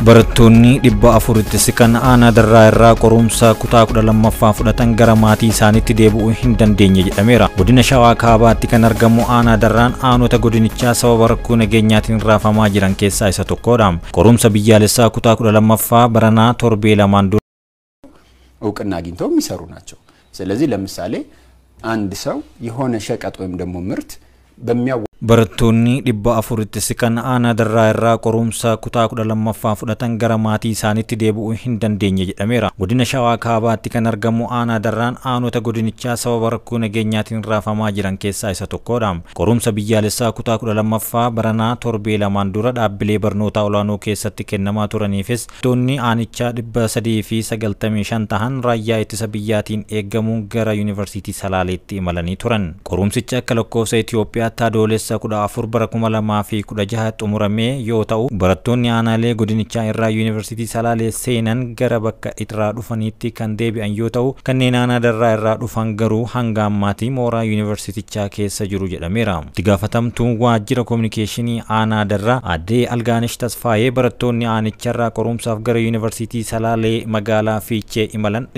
Barattoonni 400tti siqan aanaa Darraa irraa qorumsa kutaa 12ffaa fudhatan gara maatii isaaniitti deebi'uu hin dandeenye jedhameera. Godina Shawaa Kaabaatti kan argamu aanaa Darraan aanota godinichaa sababa rakkoo nageenyaatiin raafamaa jiran keessaa isa tokkodha. Qorumsa biyyaalessaa kutaa 12ffaa baranaa torbee lamaan dura እውቅና አግኝተው የሚሰሩ ናቸው። ስለዚህ ለምሳሌ አንድ ሰው የሆነ ሸቀጥ ወይም ደግሞ ምርት በሚያው Barattoonni 400tti siqan aanaa Darraa irraa qorumsa kutaa 12ffaa fudhatan gara maatii isaaniitti deebi'uu hin dandeenye jedhameera. Godina Shawaa Kaabaatti kan argamu aanaa Darraan aanota godinichaa sababa rakkoo nageenyaatiin raafamaa jiran keessaa isa tokkodha. Qorumsa biyyaalessaa kutaa 12ffaa baranaa torbee lamaan dura dhaabbilee barnootaa olaanoo keessatti kennamaa turaniifis barattoonni aanichaa 395 tahan raayyaa ittisa biyyaatiin eeggamuun gara Yuunivarsiitii Salaaleetti imalanii turan. Qorumsicha akka lakkoofsa Itoophiyaatti Adoolessa 14 bara 2016 xumuramee yoo ta'u, barattoonni aanaalee godinichaa irraa Yuunivarsiitii Salaalee seenan gara bakka irraa dhufaniitti kan deebi'an yoo ta'u, kanneen aanaa Darraa irraa dhufan garuu hanga ammaatti mooraa yuunivarsiitichaa keessa jiru jedhameera. Itti gaafatamtuun waajjira koominikeeshinii aanaa Darraa Aadde Algaanesh Tasfaayee barattoonni aanicharraa qorumsaaf gara Yuunivarsiitii Salaalee magaalaa Fiichee imalan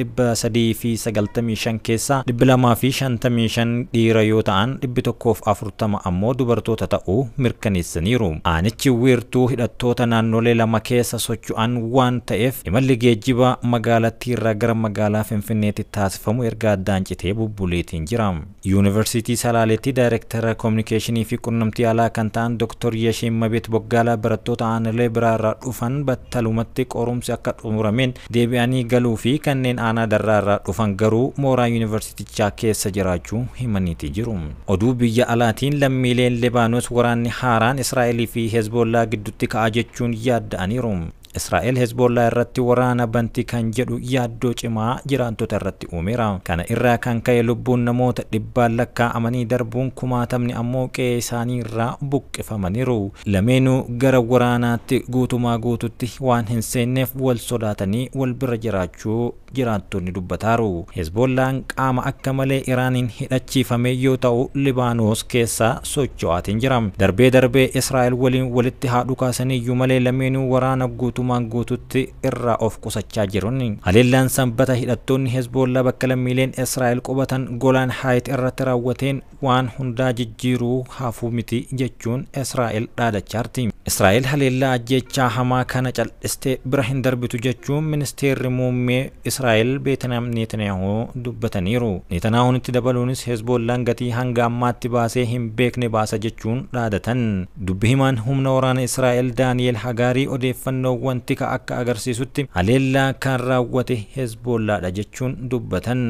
395 keessaa 255 dhiira yoo ta'an, 140 ammoo dubartoota ta'uu mirkaneessaniiru. Aanichi wiirtuu hidhattoota naannolee lama keessa socho'an waan ta'eef, imalli geejjiba magaalattii irraa gara magaalaa Finfinneetti taasifamu erga addaan citee bubbuleetiin jira. Yuunivarsiitii Salaaleetti daayirektara koominikeeshinii fi qunnamtii alaa kan ta'an Dr. Yashiin Mabeet Boggaalaa barattoota aanolee biraa irraa dhufan battalumatti qorumsi akka xumurameen deebi'anii galuu fi kanneen aanaa Darraa irraa dhufan garuu mooraa yuunivarsiitichaa keessa jiraachuu himaniiti jiru. Oduu biyya alaatiin, lammiileen Libaanos waraanni haaraan Israa'elii fi Hezbollaa gidduutti ka'a jechuun yaadda'aniiru. Israa'el Hezbollaa irratti waraana banti kan jedhu yaaddoo cimaa jiraattota irratti uumeera. Kana irraa kan ka'e lubbuun namoota dhibbaan lakkaa'amanii darbuun, kumaatamni ammoo qe'ee isaanii irraa buqqifamaniiru. Lameenuu gara waraanaatti guutumaa guututti waan hin seenneef wal sodaatanii wal bira jiraachuu jiraattonni dubbataaru. Hezbollaan qaama akka malee Iraaniin hidhachiifame yoo ta'u, Libaanos keessa socho'aatiin jira. Darbee darbee Israa'el waliin walitti haa dhukaasaniyyuu malee, lameenuu waraana guutumaan guututti irraa of qusachaa jiran. Haleellaan Sanbata hidhattoonni Hezbollaa bakka lammiileen Israa'el qubatan Golaan Haayit irratti raawwateen waan hundaa jijjiiruu hafuu miti jechuun Israa'el dhaadachaarti. Israa'el haleellaa ajjechaa hamaa kana cal'istee bira hin darbitu jechuun ministeerri muummee Israa'el Beetanaam Netanyaahuu dubbataniiru. Netanyahuun itti dabaluunis Hezbollaan gatii hanga ammaatti baasee hin beekne baasa jechuun dhaadatan. Dubbi himaan humna waraana Israa'el Daani'el Hagaarii odeeffannoowwan tika akka agarsiisutti haleellaa kan raawwate Hezbollaadha jechuun dubbatan.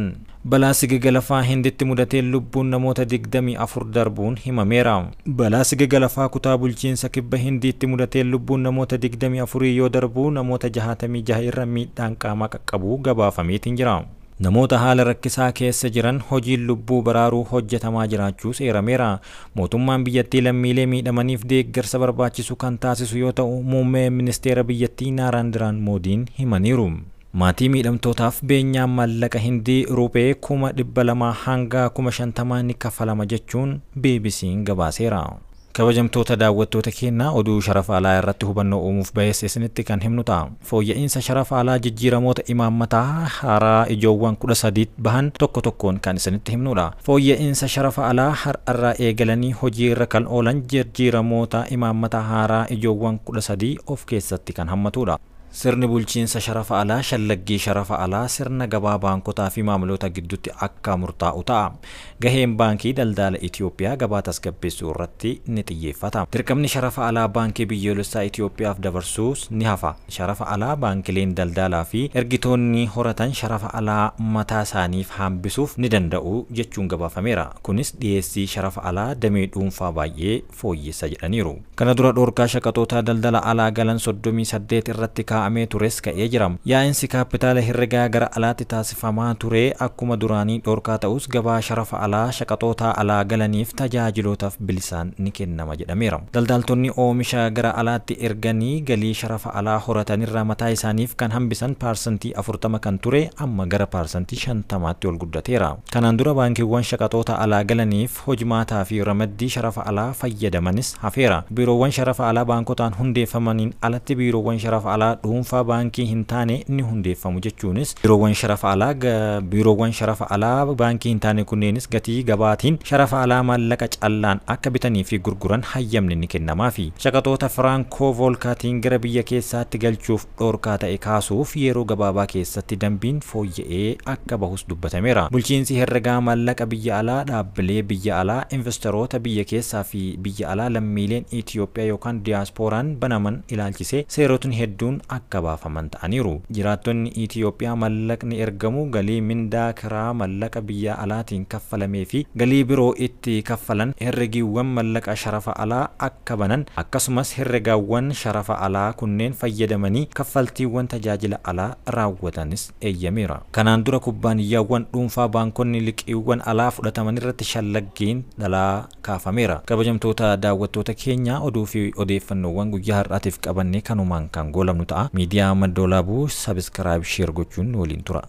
Balaa sigiga lafaa Hinditti mudatee lubbuun namoota 24 darbuun himameera. Balaa sigiga lafaa kutaa bulchiinsa kibba Hindiitti mudatee lubbuun namoota 24 yoo darbu, namoota 66 irra miidhaan qaamaa qaqqabuu gabaafameetiin jira. Namoota haala rakkisaa keessa jiran hojiin lubbuu baraaruu hojjetamaa jiraachuu seerameera. Mootummaan biyyattii lammiilee miidhamaniif deeggarsa barbaachisu kan taasisu yoo ta'u, muummee ministeera biyyattii Naaraandiraan Moodiin himaniiru. Maatii miidhamtootaaf beenyaan maallaqa Hindii ruupee 200,000 hanga 50,000 ni kafalama jechuun BBC'n gabaaseera. Kabajamtoota daawwattoota keenyaa, oduu sharafa alaa irratti hubannoo uumuuf bahees isinitti kan himnu ta'a. Fooyya'insa sharafa alaa jijjiiramoota imaammataa haaraa ijoowwan 13 bahan tokko tokkoon kan isinitti himnudha. Fooyya'insa sharafa alaa har'arraa eegalanii hojii irra kan oolan jijjiiramoota imaammataa haaraa ijoowwan 13 of keessatti kan hammatudha. Sirni bulchiinsa sharafa alaa shallaggii sharafa alaa sirna gabaa baankotaa fi maamiloota gidduutti akka murtaa'u ta'a. Gaheen Baankii Daldala Itoophiyaa gabaa tasgabbeessuu irratti ni xiyyeeffata. Dirqamni sharafa alaa Baankii Biyyoolessaa Itoophiyaaf dabarsuus ni hafa. Sharafa alaa baankileen daldalaa fi ergitoonni horatan sharafa alaa mataa isaaniif hambisuuf ni danda'u jechuun gabaafameera. Kunis dhiyeessii sharafa alaa damee dhuunfaa baay'ee fooyyessa jedhaniiru. Kana dura dhoorkaa shaqaxoota daldala alaa galan 38 irratti kaa'amee tures ka'ee jira. Yaa'insi kaapitaala herregaa gara alaatti taasifamaa ture akkuma duraanii dhorkaa ta'us, gabaa sharafa alaa shaqaxoota alaa galaniif tajaajilotaaf bilisaan ni kennama jedhameera. Daldaltoonni oomisha gara alaatti erganii galii sharafa alaa horatanirraa mataa isaaniif kan hambisan 40% kan ture amma gara 50%tti ol guddateera. Kanaan dura baankiiwwan shaqaxoota alaa galaniif hojimaataa fi ramaddii sharafa alaa fayyadamanis hafeera. Biiroowwan sharafa alaa baankotaan hundeeffamaniin alatti biiroowwan sharafa alaa dhuunfaa baankii hin taane ni hundeeffamu jechuunis, biiroowwan sharafa alaa baankii hin taane kunneenis gatii gabaatiin sharafa alaa maallaqa callaan akka bitanii fi gurguran hayyamni ni kennamaafi. Shaqaxoota Firankoo Voolkaatiin gara biyya keessaatti galchuuf dhorkaa ta'e kaasuuf yeroo gabaabaa keessatti dambiin fooyya'ee akka bahus dubbatameera. Bulchiinsi herregaa maallaqa biyya alaa dhaabbilee biyya alaa, investoroota biyya keessaa fi biyya alaa lammiileen Itiyoophiyaa yookaan diyaaspooraan banaman ilaalchisee seerotni hedduun akka baafaman ta'aniiru. Jiraattonni Itiyoophiyaa maallaqni ergamu, galii mindaa karaa maallaqa biyya alaatiin kaffalamee fi galii biroo itti kaffalan herregiiwwan maallaqa sharafa alaa akka banan, akkasumas herregaawwan sharafa alaa kunneen fayyadamanii kaffaltiiwwan tajaajila alaa raawwatanis eeyyameera. Kanaan dura kubbaaniyyaawwan dhuunfaa baankonni liqiiwwan alaa fudhataman irratti shallaggiin dhalaa kaafameera. Kabajamtoota daawwattoota keenya, oduu fi odeeffannoowwan guyyaa har'aatiif qabannee kanumaan kan goolabnu ta'a. Miidiyaa Maddoolaabuu subscribe, share gochuun waliin tura.